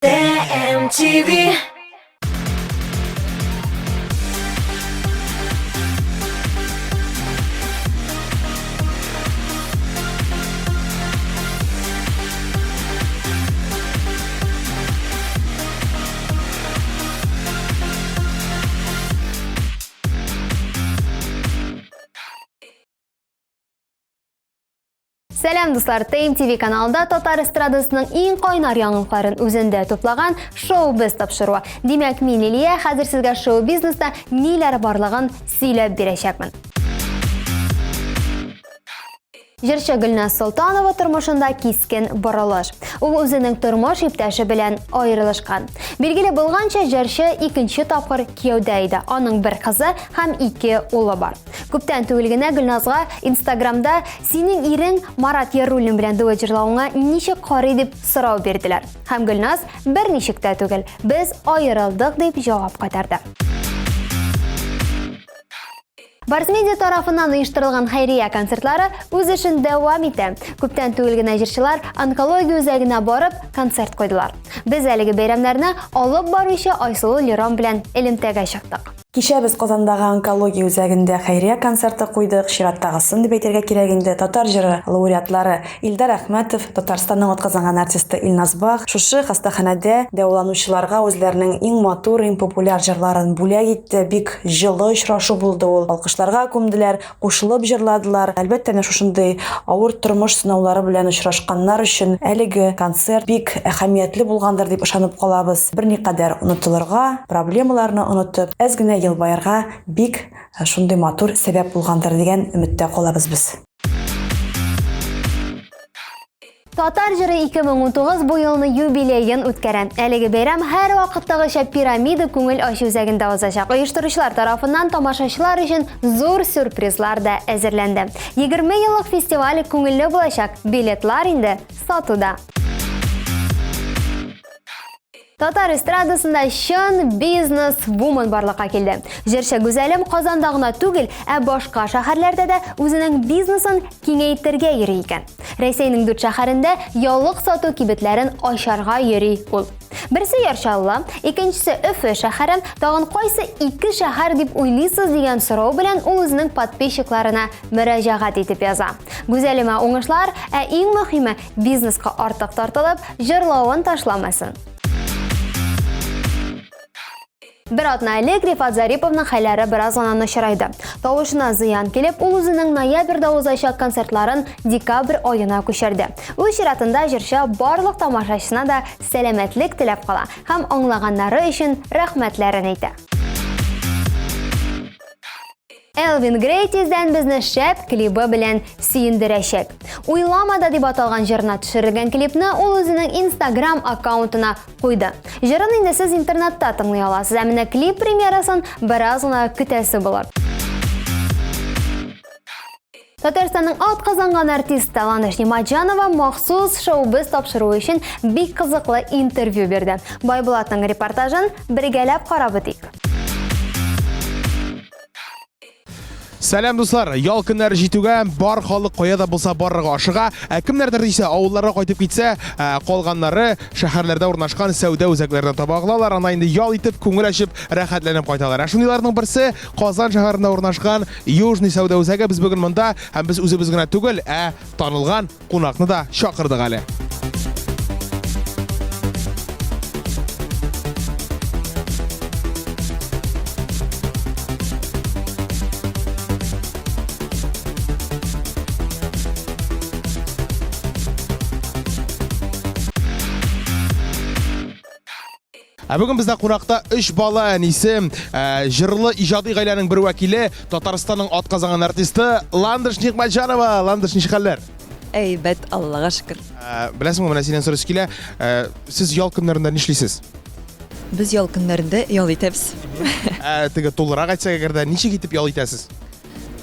TMTV. Сәлам, дуслар! TMTV каналында татар эстрадасының иң кайнар яңалыкларын үзендә туплаган шоу-біз тапшыруы. Димәк, мин Лилия, хәзер сезгә шоу-бизнеста ниләр барлыгын сөйләп бирәчәкмен. Җырчы Гөлназ Солтанова тормышында кискен борылыш. Ул үзенең тормыш иптәше белән аерылышкан. Билгеле булганча, җырчы икенче тапкыр кияүдә иде. Аның бер кызы һәм ике улы бар. Күптән түгел генә Гөлназга Инстаграмда синең ирең Марат Яруллин белән дуэт җырлавыңа ничек карый дип сорау бирделәр. Һәм Гөлназ берничек тә түгел, без аерылдык дип җавап кайтарды. Барс Медиа тарафыннан оештырылган хәйрия концертлары үз эшен дәвам итә. Күптән түгел генә җырчылар онкология үзәгенә барып концерт куйдылар. Без әлеге бәйрәмнәрне алып баручы Айсылу Лерон белән элемтәгә чыктык. Кичә без Казандагы онкология үзәгендә хәйрия концерты куйдык, чираттагысын дип әйтергә кирәк инде. Татар җыры лауреатлары Илдар Әхмәтов, Татарстанның атказанган артисты Илназ Бах шушы хастаханәдә дәваланучыларга үзләренең иң матур, иң популяр җырларын бүләк итте. Бик җылы очрашу булды ул. Алкышларга күмделәр, кушылып җырладылар. Әлбәттә, менә шушындый авыр тормыш сынаулары белән очрашканнар өчен әлеге концерт бик әһәмиятле булгандыр дип ышанып калабыз. Берникадәр онытылырга, проблемаларны онытып, әз генә елмаерга бик шундый матур сәбәп булгандыр дигән өметтә калабыз без. Татар җыры 2019 бу елны юбилеен үткәрә. Әлеге бәйрәм һәр вакыттагыча Пирамида күңел ачу үзәгендә узачак. Оештыручылар тарафыннан тамашачылар өчен зур сюрпризлар да әзерләнде. 20 еллык фестиваль күңелле булачак. Билетлар инде сатуда. Татар эстрадасында чын бизнес-вумен барлыкка килде. Җырчы Гүзәлем Казанда гына түгел, ә башка шәһәрләрдә дә үзенең бизнесын киңәйтергә йөри икән. Рәсәйнең дүрт шәһәрендә яулык сату кибетләрен ачарга йөри ул. Берсе Яр Чаллы, икенчесе Өфе шәһәре, тагын кайсы ике шәһәр дип уйлыйсыз дигән сорау белән ул үзенең подписчикларына мөрәҗәгать итеп яза. Гүзәлемә уңышлар, ә иң мөһиме, бизнеска артык тартылып, җырлавын ташламасын. Бер атна элек Рифат Зариповның хәлләре бераз гына начарайды. Тавышына зыян килеп, ул үзенең ноябрьдә узачак концертларын декабрь аена күчерде. Үз чиратында җырчы барлык тамашачысына да сәламәтлек теләп кала һәм аңлаганнары өчен рәхмәтләрен әйтә. Элвин Грей тиздән безне шәп клибы белән сөендерәчәк. Уйлама да дип аталган җырына төшерелгән клипны ул үзенең Instagram аккаунтына куйды. Җырын инде сез интернетта тыңлый аласыз, ә менә клип премьерасын бераз гына көтәсе булыр. Татарстанның атказанган артисты Ландыш Нимаджанова махсус шоу-біз тапшыруы өчен бик кызыклы интервью бирде. Байбулатның репортажын бергәләп карап үтик. Сәлам, дуслар! Ял көннәре җитүгә бар халык кая да булса барырга ашыга. Ә кемнәрдер исә авылларга кайтып китсә, ә, калганнары шәһәрләрдә урнашкан сәүдә үзәкләренә таба агылалар. Анда инде ял итеп, күңел ачып, рәхәтләнеп кайталар. Ә шундыйларның берсе Казан шәһәрендә урнашкан Южный сәүдә үзәге. Без бүген монда һәм без үзебез генә түгел, ә танылган кунакны да чакырдык әле. Ә бүген бездә кунакта өч бала әнисе, ә, җырлы иҗади гаиләнең бер вәкиле, Татарстанның атказанган артисты Ландыш Нигъмәтҗанова. Ландыш, ничек хәлләр? Әйбәт, Аллага шөкер. Ә, беләсеңме, менә синнән сорыйсы килә, ә, сез ял көннәрендә нишлисез? Без ял көннәрендә ял итәбез. Ә, теге тулырак әйтсәк әгәр дә, ничек итеп ял итәсез?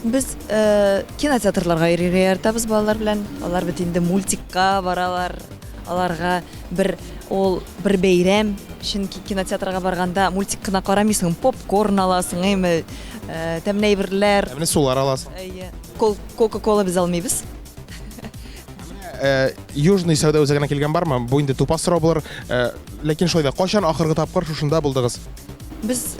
Без э, кинотеатрларга йөрергә яратабыз балалар белән. Алар бит инде мультикка баралар. Аларга бер ул бер бәйрәм. Чөнки кинотеатрга барганда мультик кына карамыйсың, попкорн аласың, әйме, э, тәмле әйберләр. Тәмле сулар аласың. Әйе. Кока-кола без алмыйбыз. Э, Южный сәүдә үзәгенә килгән бармы? Бу инде тупас сорау булыр. Э, Ләкин шулай да, кайчан ахыргы тапкыр шушында булдыгыз? Без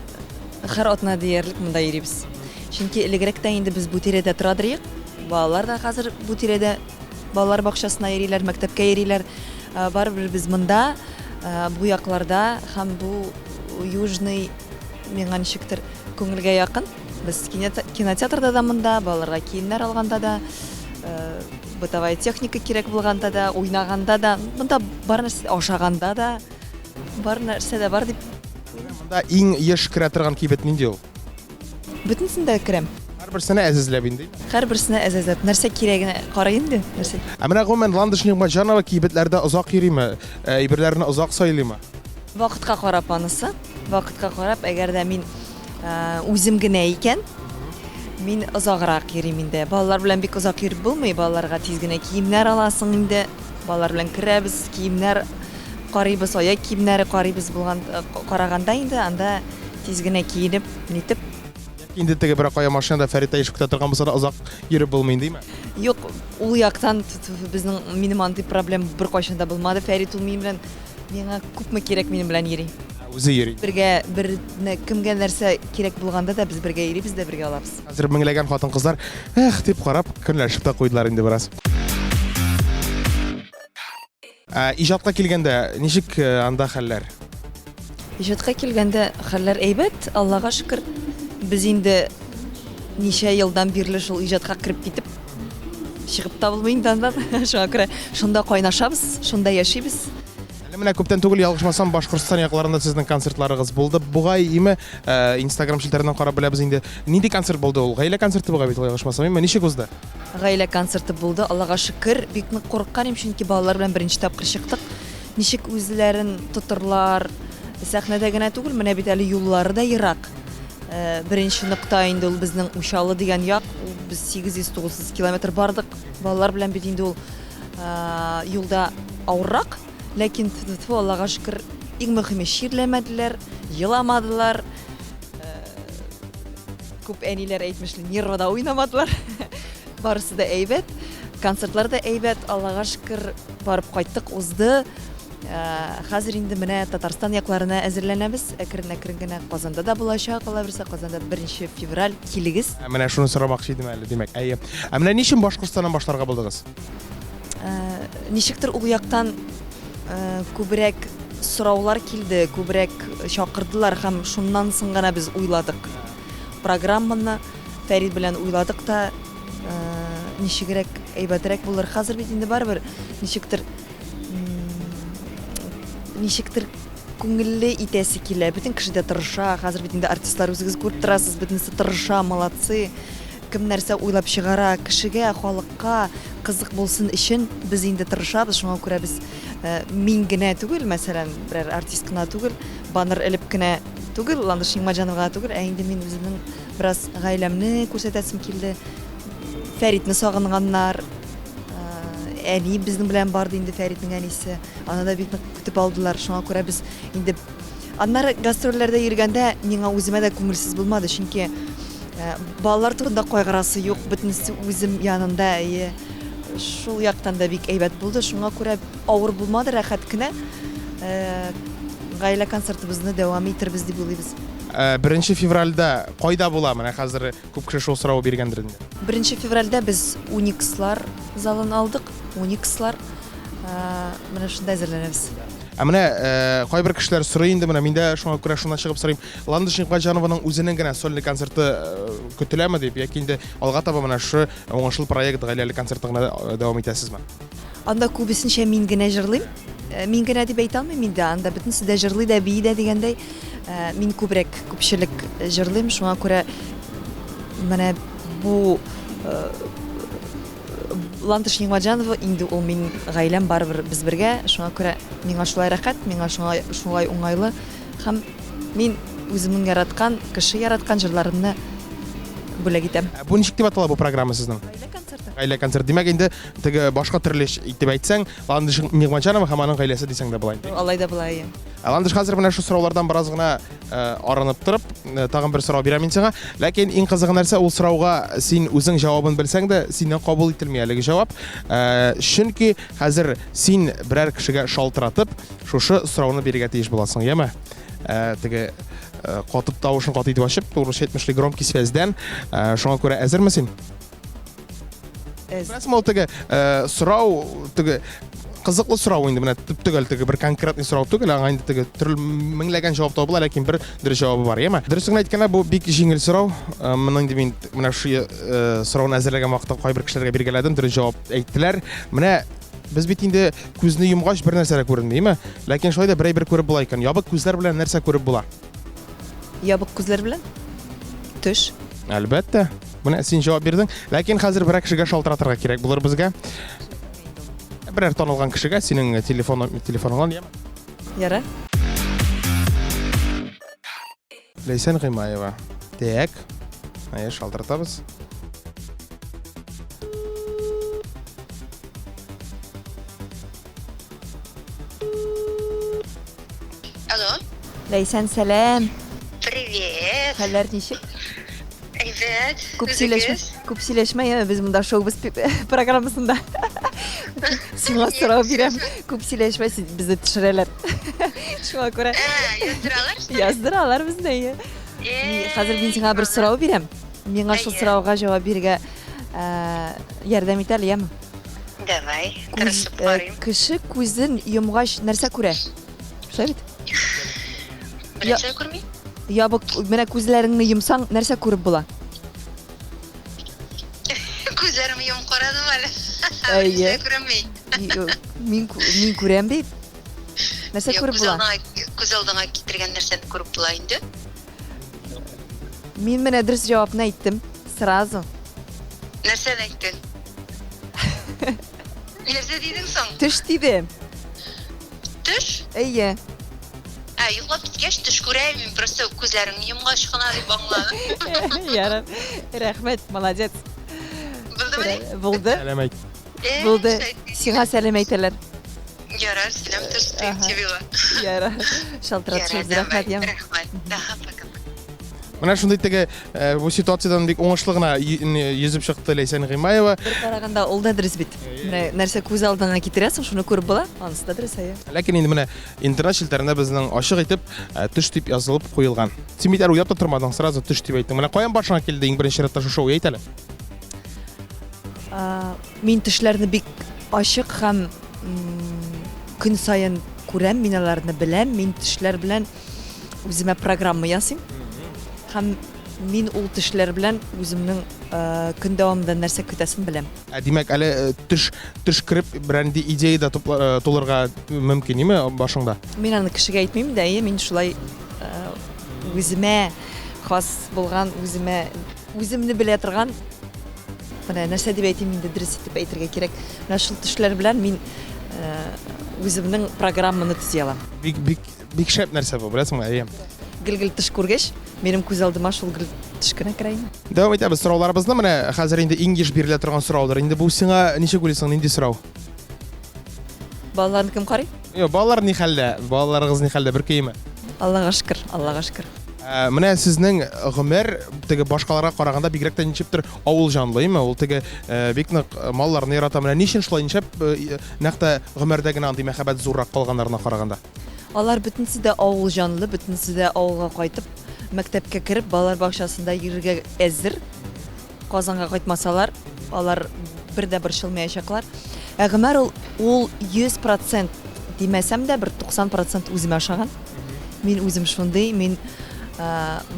һәр атна диярлек монда йөрибез. Чөнки элегрәк тә инде без бу тирәдә тора идек. Балалар да хәзер бу тирәдә балалар бакчасына йөриләр, мәктәпкә йөриләр. Барыбер без монда, бу якларда һәм бу Южный миңа ничектер күңелгә якын. Без кинотеатрда да монда, балаларга киемнәр алганда да, бытовая техника кирәк булганда да, уйнаганда да, монда бар нәрсә, ашаганда да, бар нәрсә дә бар дип. Монда иң еш керә торган кибет нинди ул? Бөтенесен дә керәм. Һәрберсенә әзәзләп инде. Һәрберсенә әзәзләп. Нәрсә кирәгенә карый инде. Нәрсә. Ә менә гомумән Ландыш Нигъмәтҗанова кибетләрдә озак йөриме? Әйберләрне озак сайлыймы? Вакытка карап анысы. Вакытка карап, әгәр дә мин үзем генә икән, мин озаграк йөрим инде. Балалар белән бик озак йөреп булмый, балаларга тиз генә киемнәр аласың инде. Балалар белән керәбез, киемнәр карыйбыз, аяк киемнәре карыйбыз булган караганда инде анда тиз генә киенеп, нитеп. Инде теге берәр кая машинада Фәрит Таишев көтә торган булса да озак йөреп булмый инде, димме? Юк, ул яктан безнең минем андый проблем беркайчан да булмады. Фәрит ул минем белән Миңа күпме кирәк минем белән йөри. Үзе йөри. Бергә бер кемгә нәрсә кирәк булганда да без бергә йөрибез дә бергә алабыз. Хәзер меңләгән хатын-кызлар эх дип карап көнләшеп тә куйдылар инде бераз. Ә, иҗатка килгәндә ничек э, анда хәлләр? Иҗатка килгәндә хәлләр әйбәт, Аллага шөкер. Без инде ничә елдан бирле шул иҗатка кереп китеп, чыгып та булмый инде аннан. Шуңа күрә шунда кайнашабыз, шунда яшибез. Әле менә күптән түгел, ялгышмасам, Башкортстан якларында сезнең концертларыгыз булды. Бугай име, э, Инстаграм челтәреннән карап беләбез инде. Нинди концерт булды ул? Гаилә концерты бугай бит ул, ялгышмасам, име? Ничек узды? Гаилә концерты булды, Аллага шөкер. Бик нык курыккан идем, чөнки балалар белән беренче тапкыр чыктык. Ничек үзләрен тотырлар? Сәхнәдә генә түгел, менә бит әле юллары да ерак. Э, беренче нокта инде ул безнең Учалы дигән як. Ул без 800-900 километр бардык. Балалар белән бит инде ул э, юлда авыррак. Ләкин тьфу, Аллага шөкер, иң мөһиме чирләмәделәр, еламадылар. Э, күп әниләр әйтмешли, нервада уйнамадылар. Барысы да әйбәт. Концертлар да әйбәт, Аллага шөкер, барып кайттык, узды. Э, хәзер инде менә Татарстан якларына әзерләнәбез. Әкрен-әкрен генә Казанда да булачак, Алла бирсә, Казанда 1 февраль килегез. Ә менә шуны сорамакчы идем әле, димәк. Әйе. Ә менә ни өчен Башкортстаннан башларга булдыгыз? Э, ничектер ул яктан э, күбрәк сораулар килде, күбрәк чакырдылар һәм шуннан соң гына без уйладык. Программаны Фәрит белән уйладык та, ничегрәк әйбәтрәк булыр. Хәзер бит инде барыбер ничектер ничектер күңелле итәсе килә. Бөтен кеше дә тырыша. Хәзер бит инде артистлар үзегез күреп торасыз, бөтенесе тырыша, молодцы. Кем нәрсә уйлап чыгара, кешегә, халыкка кызык булсын өчен без инде тырышабыз. Шуңа күрә без э, мин генә түгел, мәсәлән, берәр артист кына түгел, баннер элеп кенә түгел, Ландыш Нигъмәтҗанова гына түгел, ә инде мин үземнең бераз гаиләмне күрсәтәсем килде. Фәритне сагынганнар, Әни безнең белән барды инде, Фәритнең әнисе. Аны да бик нык көтеп алдылар. Шуңа күрә без инде аннары гастрольләрдә йөргәндә миңа үземә дә күңелсез булмады, чөнки балалар турында кайгырасы юк, бөтенесе үзем янында, әйе. Шул яктан да бик әйбәт булды. Шуңа күрә авыр булмады, рәхәт кенә. Гаилә концертыбызны дәвам итербез дип уйлыйбыз. Беренче февральдә кайда була? Менә хәзер Күп кеше шул сорауы биргәндер инде. Беренче февральдә без Уникслар залын алдык. Уникслар. Менә шунда әзерләнәбез. Ә менә кайбер кешеләр сорый инде, менә мин дә шуңа күрә шуннан чыгып сорыйм. Ландыш Нигъмәтҗанованың үзенең генә сольный концерты көтеләме дип, яки инде алга таба менә шушы уңышлы проект гаиләле концерты гына дәвам итәсезме? Анда күбесенчә мин генә җырлыйм. Мин генә дип әйтә алмыйм инде, анда бөтенесе дә җырлый да, бии дә дигәндәй. Мин күбрәк күпчелек җырлыйм, шуңа күрә менә бу Ландыш Нигъмәтҗанова инде ул минем гаиләм, барыбер без бергә, шуңа күрә миңа шулай рәхәт, миңа шуңа шулай уңайлы һәм мин үземнең яраткан, кеше яраткан җырларымны бүләк итәм. Бу ничек дип атала бу программа сезнең? Гаилә концерты. Гаилә концерты. Димәк, инде теге башка төрле итеп әйтсәң, Ландыш Нигъмәтҗанова һәм аның гаиләсе дисәң дә була инде. Алай да була, әйе. Ә Ландыш, хәзер менә шул сораулардан бераз гына арынып торып, тагын бер сорау бирәм мин сиңа. Ләкин иң кызыгы нәрсә, ул сорауга син үзең җавабын белсәң дә, синнән кабул ителми әлеге җавап. Чөнки хәзер син берәр кешегә шалтыратып, шушы сорауны бирергә тиеш буласың, яме? Теге катып тавышын каты итеп ачып, урысча әйтмешли громкий связьдән. Шуңа күрә әзерме син? Әз. Беләсеңме, ул теге сорау, теге кызыклы сорау инде, менә төп-төгәл теге бер конкретный сорау түгел, аңа инде теге төрле меңләгән җавап таба була, ләкин бер дөрес җавабы бар, яме? Дөресен генә әйткәндә, бу бик җиңел сорау. Моны инде мин менә шу сорауны әзерләгән вакытта кайбер кешеләргә биргәләдем, дөрес җавап әйттеләр. Менә без бит инде күзне йомгач бер нәрсә дә күренми, яме? Ләкин шулай да бер әйбер күреп була икән. Ябык күзләр белән нәрсә күреп була? Ябык күзләр белән? Төш. Әлбәттә. Менә син җавап бирдең. Ләкин хәзер берәр кешегә шалтыратырга кирәк булыр безгә. Берәр танылган кешегә синең телефон телефоныңнан яме. Ярар. Ләйсән Гыймаева. Так. Әйе, шалтыратабыз. Алло. Ләйсән, сәлам. Привет. Хәлләр ничек? Әйбәт. Күп сөйләшмә, күп сөйләшмә, яме, без монда шоу-біз программасында. Сиңа сорау бирәм. Күп сөйләшмә, син безне төшерәләр. Шуңа күрә. Ә, яздыралар? Яздыралар безне, әйе. Хәзер мин сиңа бер сорау бирәм. Миңа шул сорауга җавап бирергә ярдәм ит әле, яме? Давай, тырышып карыйм. Кеше күзен йомгач нәрсә күрә? Шулай бит? Бернәрсә күрми. Ябык, менә күзләреңне йомсаң, нәрсә күреп була? Күзләремне йомып карадым әле. Әйе. Бернәрсә күренми. Мин мин күрәм бит. Нәрсә күреп була? Күз алдыңа китергән нәрсәне күреп була инде. Мин менә дөрес җавапны әйттем. Сразу. Нәрсәне әйттең? Нәрсә дидең соң? Төш дидем. Төш? Әйе. Ә, йоклап киткәч төш күрәм мин, просто күзләреңне йомгач кына дип аңладым. Ярар. Рәхмәт, молодец. Булдымыни? Булды. Сәлам әйт. Булды. Сиңа сәлам әйтәләр. Ярар, сәлам төштек, Тибила. Ярар. Шалтыратышыбыз, рәхмәт, яме. Рәхмәт. Ага, пока. Менә шундый теге э, бу ситуациядән бик уңышлы гына йөзеп чыкты Ләйсән Гыймаева. Бер караганда ул да дөрес бит. Менә нәрсә күз алдыңа китерәсең, шуны күреп була. Анысы да дөрес, әйе. Ләкин инде менә интернет челтәрендә безнең ачык итеп э, төш дип язылып куелган. Син бит әле уйлап та тормадың, сразу төш дип әйттең. Менә каян башыңа килде иң беренче чиратта шушы уй, әйт әле. Мин төшләрне бик ачык һәм көн саен күрәм, мин аларны беләм. Мин төшләр белән үземә программа ясыйм. Һәм мин ул төшләр белән үземнең э, көн дәвамында нәрсә көтәсен беләм. Ә димәк, әле э, төш төш кереп берәр идея да э, тулырга мөмкин, име башыңда? Мин аны кешегә әйтмим дә, әйе, мин шулай үземә хас булган, үземә үземне белә торган менә нәрсә дип әйтим инде дөрес итеп әйтергә кирәк. Менә шул төшләр белән мин үземнең программаны төзи алам. Бик бик Бик шәп нәрсә бу, беләсеңме, әйе. Гел-гел төш күргәч, минем күз алдыма шул гел төш кенә керә инде. Дәвам итәбез сорауларыбызны. Менә хәзер инде иң еш бирелә торган сораудыр. Инде бу сиңа ничек уйлыйсың, нинди сорау? Балаларны кем карый? Юк, балалар ни хәлдә? Балаларыгыз ни хәлдә, бер көеме? Аллага шөкер, Аллага шөкер. Ә, менә сезнең гомер теге башкаларга караганда бигрәк тә ничектер авыл җанлы, име? Ул теге э, бик нык малларны ярата. Менә ни өчен шулай нишләп э, нәкъ тә гомердә генә андый мәхәббәт зуррак калганнарына караганда? Алар бөтенесе дә авыл җанлы, бөтенесе дә авылга кайтып, мәктәпкә кереп, балалар бакчасында йөрергә әзер. Казанга кайтмасалар, алар бер дә борчылмаячаклар. Ә Гомәр ул, ул 100 процент димәсәм дә, бер 90 процент үземә ошаган. Мин үзем шундый, мин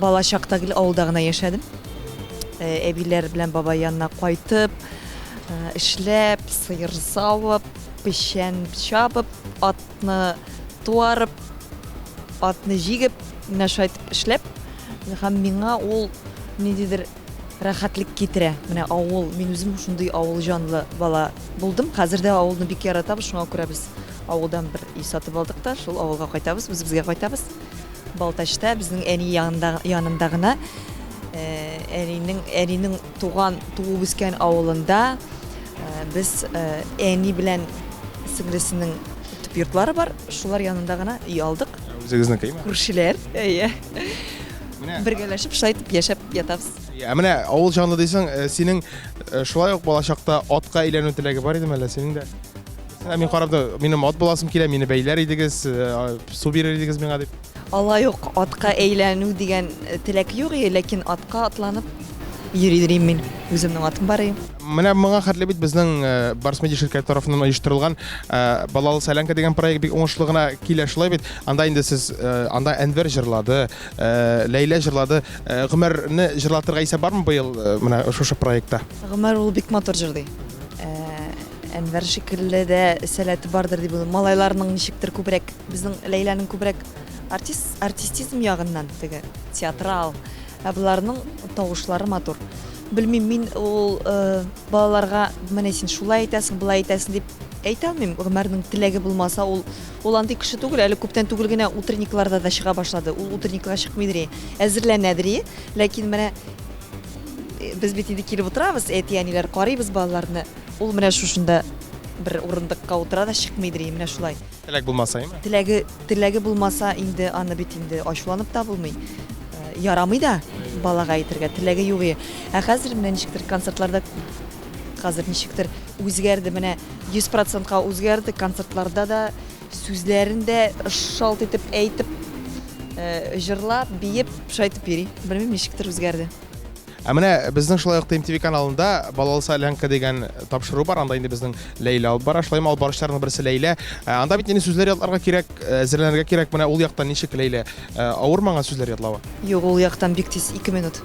бала чакта гел авылда гына яшәдем. Әбиләр белән бабай янына кайтып, эшләп, сыер савып, печән чабып, ат Атны туарып, атны җигеп, менә шулай итеп эшләп, һәм миңа ул ниндидер рәхәтлек китерә. Менә авыл, мин үзем шундый авыл җанлы бала булдым. Хәзер дә авылны бик яратабыз, шуңа күрә без авылдан бер өй сатып алдык та, шул авылга кайтабыз, үзебезгә кайтабыз. Балтачта безнең әни янында, янында гына, әнинең, әнинең туган, туып үскән авылында. Без әни белән сеңлесенең төп йортлары бар, шулар янында гына өй алдык. Үзегезнеке, әйме? Күршеләр, әйе. Бергәләшеп шулай итеп яшәп ятабыз. Ә менә авыл җанлы дисең, синең шулай ук балачакта атка әйләнү теләге бар идеме әллә синең дә? Ә мин карап минем ат буласым килә, мине бәйләр идегез, су бирер идегез миңа дип. Алай ук атка әйләнү дигән теләк юк иде, ләкин атка атланып йөри идем мин. Үземнең атым бар иде. Менә моңа хәтле бит безнең Барс Медиа ширкәте тарафыннан оештырылган Балалы солянка дигән проект бик уңышлы гына килә шулай бит. Анда инде сез анда Әнвәр җырлады, Ләйлә җырлады. Гомәрне җырлатырга исәп бармы быел менә шушы проектта? Гомәр ул бик матур җырлый. Әнвәр шикелле дә сәләте бардыр дип уйлыйм. Малайларның ничектер күбрәк, безнең Ләйләнең күбрәк артист, артистизм ягыннан теге театрал. Ә боларның тавышлары матур. Белмим, мин ул э, балаларга менә син шулай әйтәсең, болай әйтәсең дип әйтә алмыйм. Гомәрнең теләге булмаса, ул ул андый кеше түгел, әле күптән түгел генә утренникларда да чыга башлады. Ул утренникларга чыкмыйдыр, әзерләнәдер, ләкин менә Без бит инде килеп утырабыз, әти-әниләр карыйбыз балаларны. Ул менә шушында бер урындыкка утыра да чыкмыйдыр, менә шулай. Теләк булмаса, әйме? Теләге, теләге булмаса инде аны бит инде ачуланып та булмый. Э, ярамый да балага әйтергә, теләге юк. Ә хәзер менә ничектер концертларда хәзер ничектер үзгәрде, менә 100 процентка үзгәрде концертларда да сүзләрен дә шалт итеп әйтеп, э, җырлап, биеп, шулай итеп йөри. Белмим, ничектер үзгәрде. Ә менә безнең шулай ук ТМТВ каналында Балалы солянка дигән тапшыру бар. Анда инде безнең Ләйлә алып бара. Шулай алып баручыларның берсе Ләйлә. Ә, анда бит инде сүзләр ятларга кирәк, әзерләнергә кирәк. Менә ул яктан ничек Ләйлә? Ә, авырмы аңа сүзләр ятлавы? Юк, ул яктан бик тиз, 2 минут.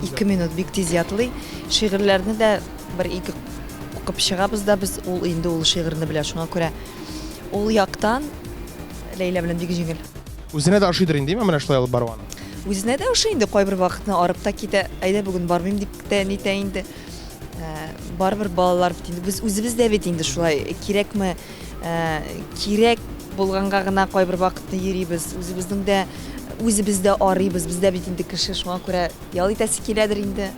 2 минут бик тиз ятлый. Шигырьләрне дә бер-ике укып чыгабыз да без, ул инде ул шигырьне белә. Шуңа күрә ул яктан Ләйлә белән бик җиңел. Үзенә дә ошыйдыр инде, менә шулай алып бару аны. Үзенә дә ошый инде, кайбер вакытны арып та китә, әйдә бүген бармыйм дип тә нитә инде. Э, барыбер балалар бит инде, без үзебез дә бит инде шулай, кирәкме, э, кирәк булганга гына кайбер вакытны йөрибез, үзебезнең дә үзебез дә арыйбыз, без дә бит инде кеше, шуңа күрә ял итәсе киләдер инде.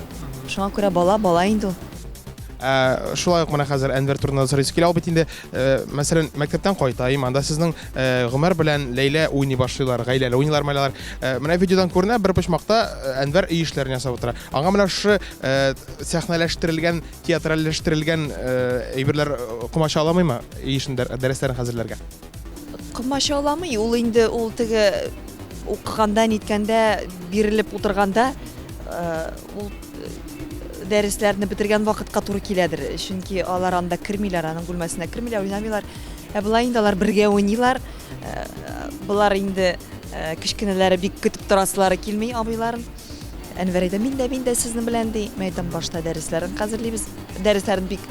Шуңа күрә бала бала инде ул. Ә, шулай ук менә хәзер Әнвәр турында сорыйсы килә. Ул бит инде, э, мәсәлән, мәктәптән кайтайм, анда сезнең э, Гомәр белән Ләйлә уйный башлыйлар, гаиләле уйныйлар мәләләр. Э, менә видеодан күренә, бер почмакта Әнвәр өй эшләрен ясап утыра. Аңа менә шушы сәхнәләштерелгән, театральләштерелгән әйберләр комачауламыймы өй эшен дәресләрен хәзерләргә? Комачауламый, ул инде ул теге укыганда, ниткәндә, бирелеп утырганда, ул дәресләрне бетергән вакытка туры киләдер. Чөнки алар анда кермиләр, аның бүлмәсенә кермиләр, уйнамыйлар. Ә болай инде алар бергә уйныйлар. Болар инде кечкенәләре бик көтеп торасылары килми абыйларын. Әнвәр әйтә, мин дә, мин дә сезнең белән ди. Мин әйтәм, башта дәресләрен хәзерлибез. Дәресләрен бик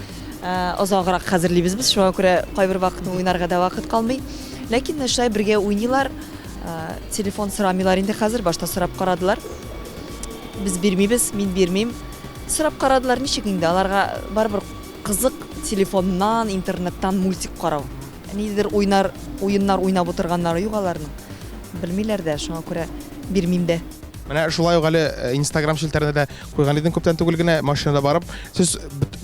озаграк хәзерлибез без, шуңа күрә кайбер вакытны уйнарга да вакыт калмый. Ләкин шулай бергә уйныйлар. Телефон сорамыйлар инде хәзер, башта сорап карадылар. Без бирмибез, мин бирмим. Сорап карадылар, ничек инде, аларга барыбер кызык телефоннан, интернеттан мультик карау. Ниндидер уйнар, уеннар уйнап утырганнары юк аларның. Белмиләр дә, шуңа күрә бирмим дә. Менә шулай ук әле Инстаграм челтәренә дә куйган идең күптән түгел генә машинада барып. Сез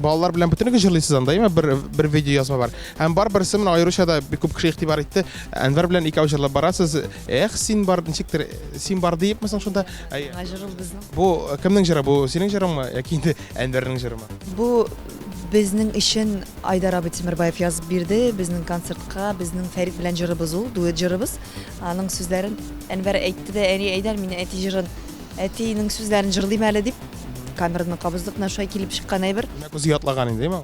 балалар белән бөтенегез җырлыйсыз анда, әйеме? Бер бер видео язма бар. Һәм бар берсе менә аеруча да бик күп кеше игътибар итте. Әнвәр белән икәү җырлап барасыз. Эх, син бар, ничектер, син бар диепме соң шунда? Әйе. Яңа җыр ул безнең. Бу кемнең җыры? Бу синең җырыңмы яки инде Әнвәрнең җырымы? Бу безнең өчен Айдар абый Тимербаев язып бирде, безнең концертка, безнең Фәрит белән җырыбыз ул, дуэт җырыбыз. Аның сүзләрен Әнвәр әйтте дә, әни, әйдә, мин әти җырын, әтинең сүзләрен җырлыйм әле дип, камераны кабыздык, менә шулай килеп чыккан әйбер. Димәк, үзе ятлаган инде, әйеме?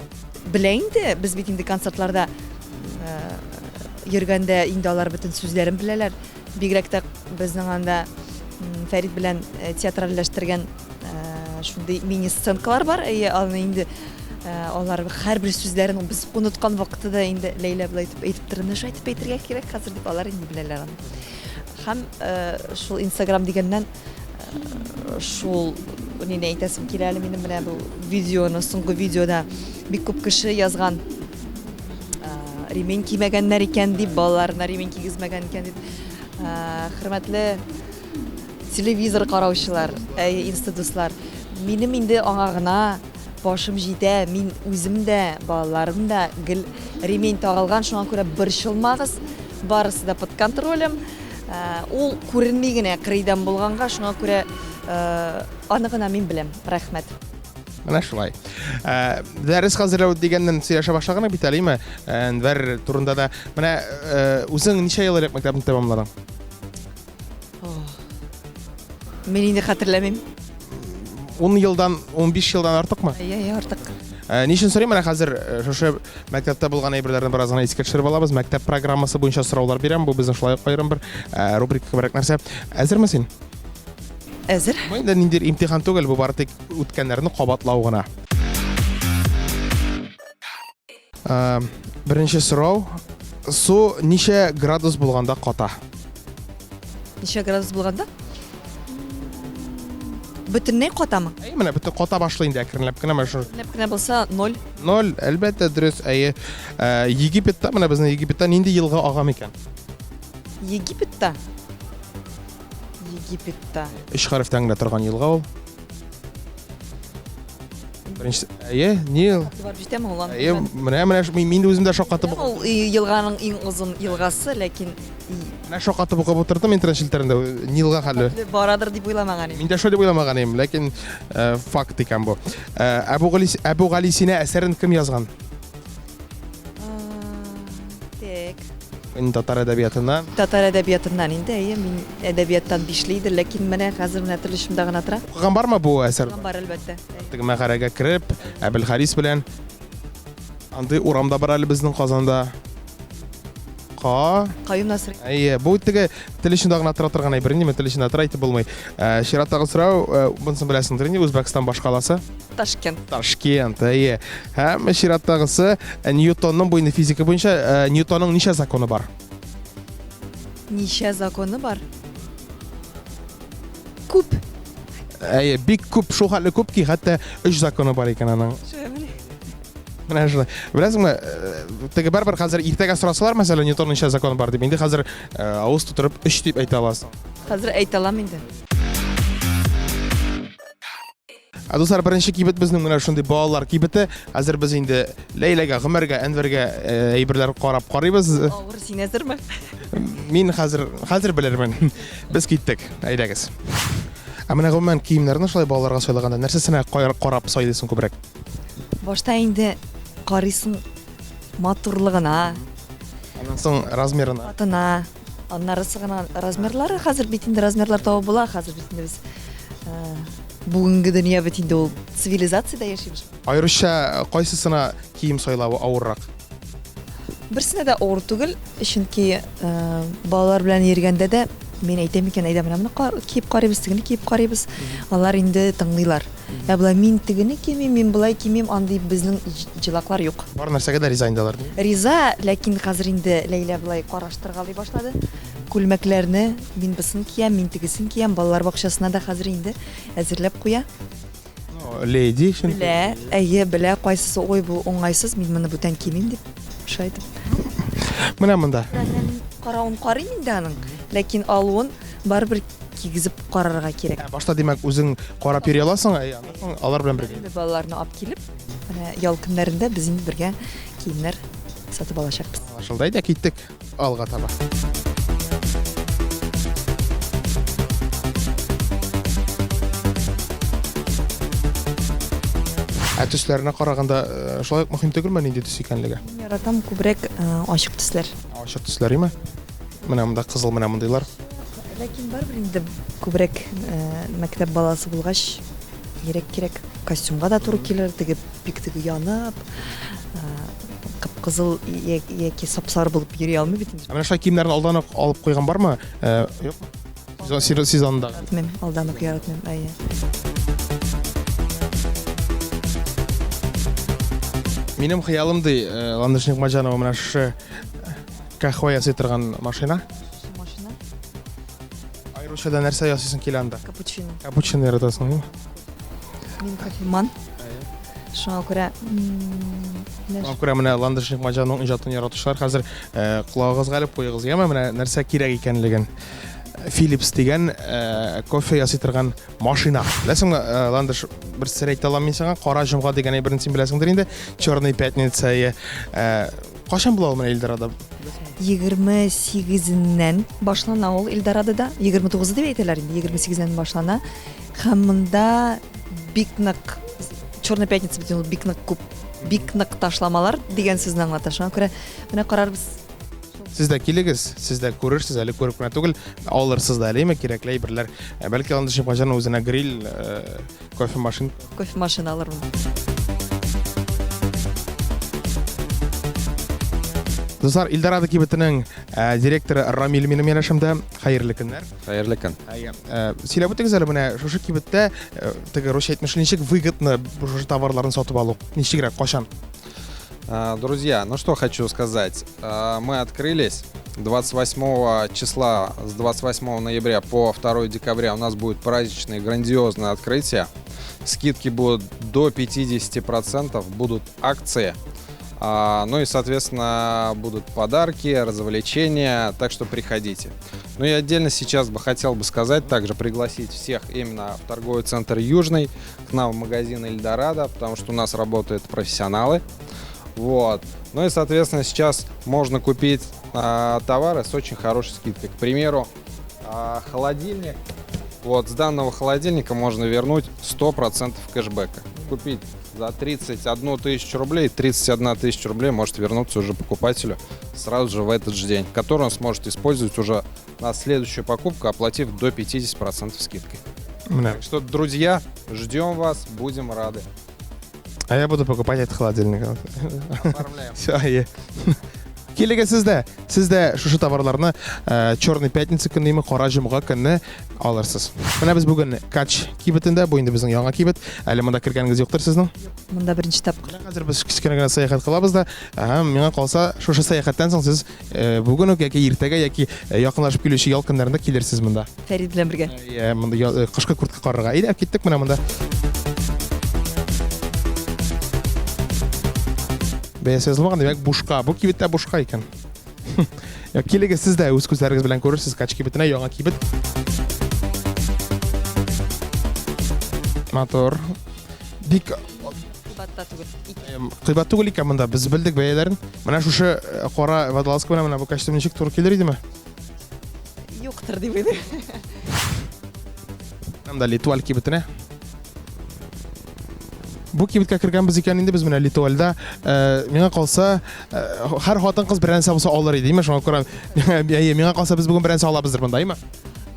Белә инде, без бит инде концертларда йөргәндә инде алар бөтен сүзләрен беләләр. Бигрәк тә безнең анда Фәрит белән театральләштергән шундый мини-сценкалар бар. Әйе, аны инде алар һәрбер сүзләрен без оныткан вакытта да инде Ләйлә болай итеп әйтеп тора, менә шулай итеп әйтергә кирәк хәзер дип алар инде беләләр аны. Һәм шул Инстаграм дигәннән шул нине әйтәсем килә әле минем менә бу видеоны, соңгы видеода бик күп кеше язган ремень кимәгәннәр икән дип, балаларына ремень кигезмәгән икән дип. Хөрмәтле телевизор караучылар, әй, инста дуслар, минем инде аңа гына Башым җитә, мин үзем дә, балаларым да гел ремень тагылган, шуңа күрә борчылмагыз, барысы да под контролем. Ул күренми генә кырыйдан булганга, шуңа күрә аны гына мин беләм. Рәхмәт. Менә шулай. Ә, дәрес хәзерләү дигәннән сөйләшә башлаган бит әле, әйме? Әнвәр турында да. Менә үзең ничә ел элек мәктәпне тәмамладың? Мин инде хәтерләмим. 10 елдан, 15 елдан артыкмы? Әйе, әйе, артык. Ә, ни өчен сорыйм, менә хәзер э, шушы мәктәптә булган әйберләрне бераз гына искә төшереп алабыз. Мәктәп программасы буенча сораулар бирәм. Бу безнең шулай ук аерым бер э, рубрика кебек нәрсә. Әзерме син? Әзер. Бу инде ниндидер имтихан түгел, бу бары тик үткәннәрне кабатлау гына. Э, беренче сорау. Су ничә градус булганда ката? Ничә градус булганда? Бөтенләй катамы? Әйе, менә бөтен ката башлый инде әкренләп кенә менә шул. Әкренләп кенә булса 0. 0, әлбәттә, дөрес, әйе. Э, Египетта, менә безнең Египетта нинди елга ага микән? Египетта? Египетта. Өч хәрефтән генә торган елга ул. Беренче, әйе, Нил. Барып җитәме ул? Әйе, менә менә мин, мин үзем дә шаккатып Ул елганың иң озын елгасы, ләкин менә шаккатып укып утырдым интернет челтәрендә Нилга хәле. Барадыр дип уйламаган идем. Мин дә шулай дип уйламаган идем, ләкин э, факт икән бу. Э, Әбу Гали Әбу Гали Сина әсәрен кем язган? Так. Инде татар әдәбиятыннан. Татар әдәбиятыннан инде, әйе, мин әдәбияттан бишле иде, ләкин менә хәзер менә тел очымда гына тора. Укыган бармы бу әсәр? Укыган бар, әлбәттә. Теге мәгарәгә кереп, Әбелхарис белән андый урам да бар әле безнең Казанда. Ка. Каюм Насыйри. Әйе, бу теге тел эчендә гына тора торган әйбер, инде тел эчендә тора әйтеп булмый. Ә, чираттагы сорау, э, монысын беләсеңдер инде, Үзбәкстан башкаласы. Ташкент. Ташкент, әйе. Һәм чираттагысы э, Ньютонның бу инде физика буенча э, Ньютонның ничә законы бар? Ничә законы бар? Күп. Әйе, бик күп, шул хәтле күп ки, хәтта өч законы бар икән аның. Шулаймыни? Менә шулай. Беләсеңме, э, теге барыбер хәзер иртәгә сорасалар, мәсәлән, Ньютонның ничә законы бар дип, инде хәзер авыз тутырып өч дип әйтә аласың. Хәзер әйтә алам инде. Ә дуслар, беренче кибет безнең менә шундый балалар кибете. Хәзер без инде Ләйләгә, Гомәргә, Әнвәргә э, әйберләр карап карыйбыз. Авыр, син әзерме? Мин хәзер хәзер белермен. Без киттек. Әйдәгез. Ә менә гомумән киемнәрне шулай балаларга сайлаганда нәрсәсенә карап сайлыйсың күбрәк? Башта инде карыйсың матурлыгына. Аннан соң размерына. Атына. Аннарысы гына размерлары хәзер бит инде размерлар табып була, хәзер бит инде без э, бүгенге дөнья бит инде ул цивилизациядә яшибез. Аеруча кайсысына кием сайлавы авыррак? Берсенә дә авыр түгел, чөнки э, балалар белән йөргәндә дә мин әйтәм икән, әйдә менә моны киеп карыйбыз, тегене киеп карыйбыз. Алар инде тыңлыйлар. Ә болай мин тегене кимим, мин болай кимим, андый безнең җылаклар юк. Бар нәрсәгә дә риза инде алар. Риза, ләкин хәзер инде Ләйлә болай караштыргалый башлады. Күлмәкләрне мин бысын киям, мин тегесен киям, балалар бакчасына да хәзер инде әзерләп куя. Леди чөнки. Белә, әйе, белә, кайсысы ой бу уңайсыз, мин моны бүтән кимим дип, шулай итеп. Менә монда. Каравын карыйм инде аның, ләкин алуын барыбер кигезеп карарга кирәк. Ә башта димәк үзең карап йөри аласың, ә аннан соң алар белән бергә. Инде балаларны алып килеп, менә ял көннәрендә без инде бергә киемнәр сатып алачакбыз. Аңлашылды. Әйдә киттек алга таба. Ә төсләренә караганда э, шулай ук мөһим түгелме нинди төс икәнлеге? Мин яратам күбрәк э, ачык төсләр. Ачык төсләр име? Менә монда кызыл, менә мондыйлар. Ләкин барыбер инде күбрәк э, мәктәп баласы булгач, кирәк кирәк. Костюмга да туры килер, теге бик теге янып, э, кып-кызыл яки сап-сары булып йөри алмый бит инде. Ә менә шулай киемнәрне алдан ук алып куйган бармы? Э, юкмы? Сезон, сезонында. Яратмыйм, алдан ук яратмыйм, әйе. Минем хыялым ди, Ландыш Нигъмәтҗанова менә шушы Кахва ясый торган машина. Машина. Аеруча да нәрсә ясыйсың килә анда? Капучино. Капучино яратасың, әйеме? Мин кофеман. Шуңа күрә Шуңа күрә менә Ландыш Нигъмәтҗанованың иҗатын яратучылар хәзер э, колагыгызга элеп куегыз, яме менә нәрсә кирәк икәнлеген. Philips дигән кофе ясый торган машина. Беләсеңме, Ландыш, бер сер әйтә алам мин сиңа, кара җомга дигән әйберне син беләсеңдер инде, Черный пятница. Кайчан була ул менә Эльдорадо? 28-ннән башлана ул Эльдорадода. 29 дип әйтәләр инде, 28-ннән башлана. Һәм монда бик нык Черная пятница бит ул бик нык күп, бик нык ташламалар дигән сүзне аңлата. Шуңа күрә менә карарбыз. Сез дә килегез, сез дә күрерсез, әле күреп кенә түгел, алырсыз да әле, кирәкле әйберләр. Ә бәлки Ландыш Шимхаҗан үзенә гриль, э, кофе машин. Кофе машина алырмын. Дуслар, Эльдорадо кибетенең э, директоры Рамил минем янәшәмдә. Хәерле көннәр. Хәерле көн. Әйе. Э, сөйләп үтегез әле менә шушы кибеттә теге русча әйтмешли ничек выгодно шушы товарларны сатып алу? Ничегрәк, кайчан? Друзья, ну что хочу сказать. Мы открылись 28 числа, с 28 ноября по 2 декабря у нас будет праздничное грандиозное открытие. Скидки будут до 50%, будут акции. Ну и, соответственно, будут подарки, развлечения, так что приходите. Ну и отдельно сейчас бы хотел бы сказать, также пригласить всех именно в торговый центр «Южный», к нам в магазин «Эльдорадо», потому что у нас работают профессионалы. Вот. Ну и, соответственно, сейчас можно купить товары с очень хорошей скидкой. К примеру, холодильник. Вот, с данного холодильника можно вернуть 100% кэшбэка. Купить за 31 тысячу рублей, 31 тысяча рублей может вернуться уже покупателю сразу же в этот же день, который он сможет использовать уже на следующую покупку, оплатив до 50% скидкой. Менә. Так что, друзья, ждем вас, будем рады. А я буду покупать этот холодильник. Оформляем. Все, әйе. Килегез сез дә, сез дә шушы товарларны э, Черный пятница көнне име кара җомга көнне алырсыз. Менә без бүген Кач кибетендә, бу инде безнең яңа кибет. Әле монда кергәнегез юктыр сезнең. Монда беренче тапкыр. Менә хәзер без кечкенә генә сәяхәт кылабыз да, һәм миңа калса, шушы сәяхәттән соң сез э, бүген үк яки иртәгә яки э, якынлашып килүче ял көннәрендә килерсез монда. Фәрит белән бергә. Иә, монда кышкы куртка карарга. Әйдә, киттек менә монда. Бәясе язылмаган, димәк, бушка. Бу кибеттә бушка икән. Я, килегез сез дә үз күзләрегез белән күрерсез, Кач кибетенә яңа кибет. Мотор. Бик Кыйбат та түгел. Кыйбат түгел икән монда. Без белдек бәяләрен. Менә шушы кара водолазка белән менә бу костюм ничек туры килер идеме? Юктыр дип уйлыйм. Монда Литуаль кибетенә. Бу кибеткә кергәнбез икән инде без менә Литуальда. Э, миңа калса, э, һәр хатын-кыз берәр нәрсә булса алыр иде, димме? Шуңа күрә, әйе, миңа калса без бүген берәр нәрсә алабыздыр монда, әйеме?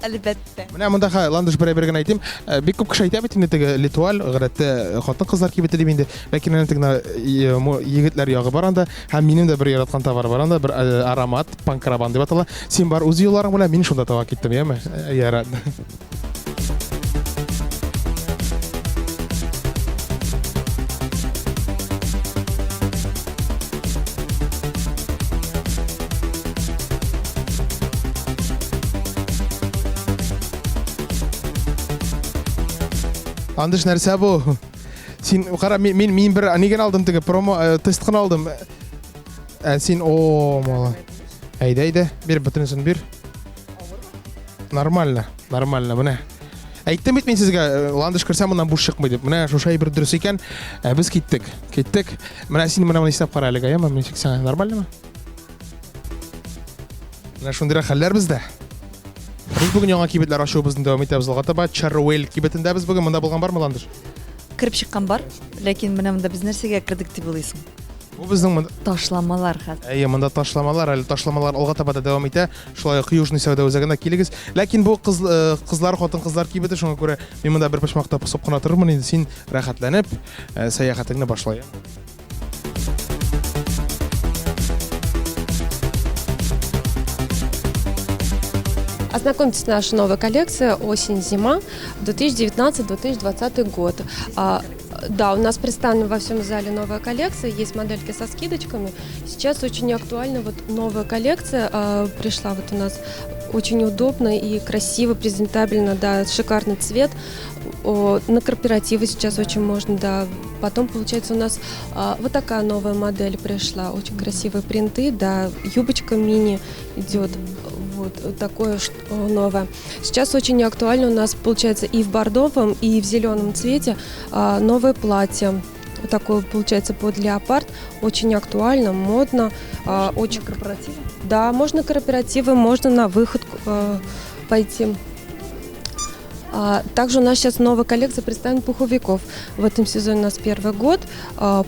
Әлбәттә. Менә монда ха, Ландыш бер әйбер генә әйтим. Э, бик күп кеше әйтә бит инде теге Литуаль, гадәттә хатын-кызлар кибете дип инде. Ләкин әнә теге егетләр ягы бар анда. Һәм минем дә бер яраткан товар бар анда, бер аромат, панкрабан дип атала. Син бар үз юлларың белән, мин шунда таба киттем, яме? Ярар. Андыш нәрсә бу? Син кара, мин мин, мин бер ни генә алдым теге промо тест кына алдым. Ә син о, мала. Әйдә, әйдә, бир бөтенесен бир. Нормально, нормально, менә. Әйттем бит мин сезгә, Ландыш керсә моннан буш чыкмый дип. Менә шушы әйбер дөрес икән. Ә без киттек. Киттек. Менә син менә моны исәп кара әлегә, яме, ничек сиңа нормальныймы? Менә шундыйрак хәлләр бездә. Без бүген яңа кибетләр ачуыбызны дәвам итәбез алга таба. Чаруэль кибетендә без бүген. Монда булган бармы, Ландыш? Кереп чыккан бар, ләкин менә монда без нәрсәгә кердек дип уйлыйсың? Бу безнең монда Ташламалар хәзер. Әйе, монда ташламалар, әле ташламалар алга таба да дәвам итә. Шулай ук Южный сәүдә үзәгенә килегез. Ләкин бу кыз, кызлар, хатын-кызлар кибете, шуңа күрә мин монда бер почмакта посып кына торырмын инде. Син рәхәтләнеп, сәяхәтеңне башла. Ознакомьтесь с нашей новой коллекцией «Осень-зима» 2019-2020 год. Да, у нас представлена во всем зале новая коллекция, есть модельки со скидочками. Сейчас очень актуальна вот новая коллекция, пришла вот у нас очень удобно и красиво, презентабельно, да, шикарный цвет. На корпоративы сейчас очень можно, да. Потом, получается, у нас вот такая новая модель пришла, очень красивые принты, да, юбочка мини идет. Вот. Вот такое новое. Сейчас очень актуально у нас получается и в бордовом, и в зеленом цвете новое платье. Такое получается под леопард. Очень актуально, модно. Очень корпоративы? Да, можно корпоративы, можно на выход пойти. Также у нас сейчас новая коллекция представлена пуховиков. В этом сезоне у нас первый год.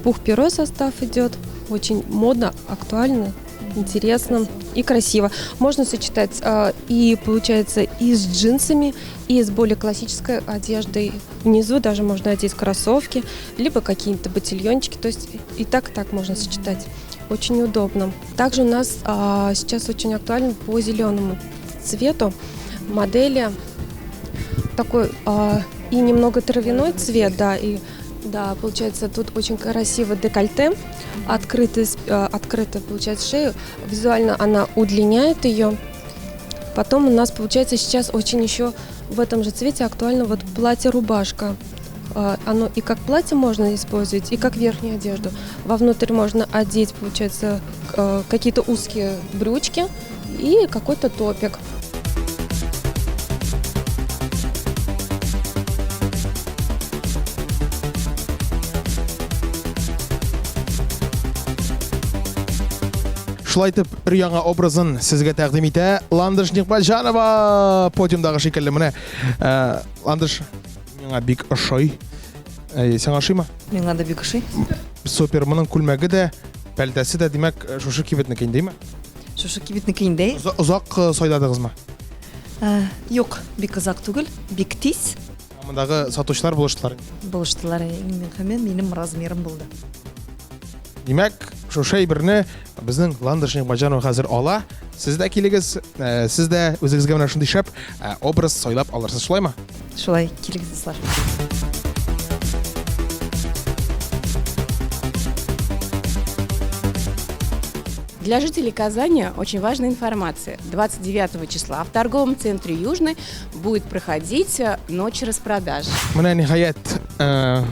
Пух-перо состав идет. Очень модно, актуально, интересно и красиво. Можно сочетать и, получается, и с джинсами, и с более классической одеждой. Внизу даже можно одеть кроссовки, либо какие-то ботильончики. То есть и так, и так можно сочетать. Очень удобно. Также у нас сейчас очень актуально по зеленому цвету модели. Такой и немного травяной цвет, да, и да, получается, тут очень красиво декольте, открытый, получается, шею. Визуально она удлиняет ее. Потом у нас, получается, сейчас очень еще в этом же цвете актуально вот платье-рубашка. Оно и как платье можно использовать, и как верхнюю одежду. Вовнутрь можно одеть, получается, какие-то узкие брючки и какой-то топик. Шулай итеп, бер яңа образын сезгә тәкъдим итә Ландыш Нигъмәтҗанова подиумдагы шикелле. Менә э, Ландыш миңа бик ошый. Э, сиңа ошыймы? Миңа да бик ошый. Супер, моның күлмәге дә, пәлтәсе дә, димәк, шушы кибетнеке инде, димме? Шушы кибетнеке инде. Озак э, сайладыгызмы? Юк, бик озак түгел, бик тиз. Мондагы сатучылар булыштылар. Булыштылар, иң мөһиме минем размерым булды. Димәк, шушы әйберне безнең Ландыш Нигъмәтҗанова хәзер ала. Сез дә килегез, э, сез дә үзегезгә менә шундый шәп э, образ сайлап алырсыз, шулаймы? Шулай, килегез, дуслар. Для жителей Казани очень важная информация. 29 числа в торговом центре «Южный» будет проходить э, ночь распродаж. Менә ниһаять, э,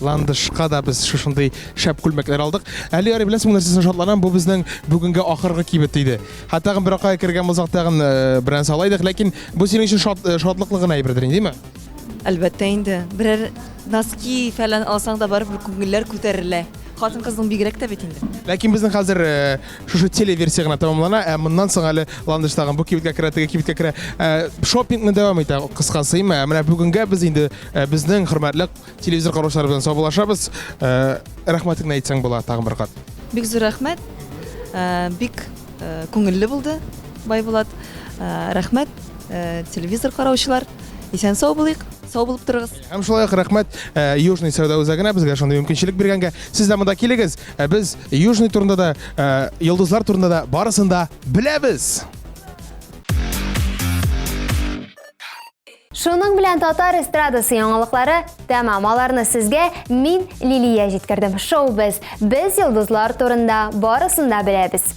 Ландышка да без шушындый шәп күлмәкләр алдык. Әле ярый беләсең, нәрсәсен шатланам, бу безнең бүгенге ахыргы кибет иде. Хәтта бер акка кергән булсак тагын э, берәр алайдык, ләкин бу синең өчен шат, шатлыклы гына әйбердер инде, димме? Әлбәттә инде. Берәр носки фәлән алсаң да барыбер күңелләр күтәрелә. Хатын-кызның бигрәк тә бит инде. Ләкин безнең хәзер э, шушы телеверсия гына тәмамлана, ә моннан соң әле Ландыш тагын бу кибеткә керә, теге кибеткә керә. Э, шопингны дәвам итә, кыскасы, ә менә бүгенгә без инде э, безнең хөрмәтле телевизор караучылар белән саубуллашабыз. Рәхмәтеңне әйтсәң була тагын бер кат. Бик зур рәхмәт. Бик күңелле булды, Байбулат. Рәхмәт, телевизор караучылар. Исән сау булыйк, сау булып торыгыз. Һәм шулай ук рәхмәт Южный сәүдә үзәгенә безгә шундый мөмкинчелек биргәнгә. Сез дә монда килегез. Без Южный турында да, йолдызлар турында да барысын да беләбез. Шуның белән татар эстрадасы яңалыклары тәмам. Аларны сезгә мин Лилия җиткердем. Шоу без. Без йолдызлар турында барысын да беләбез.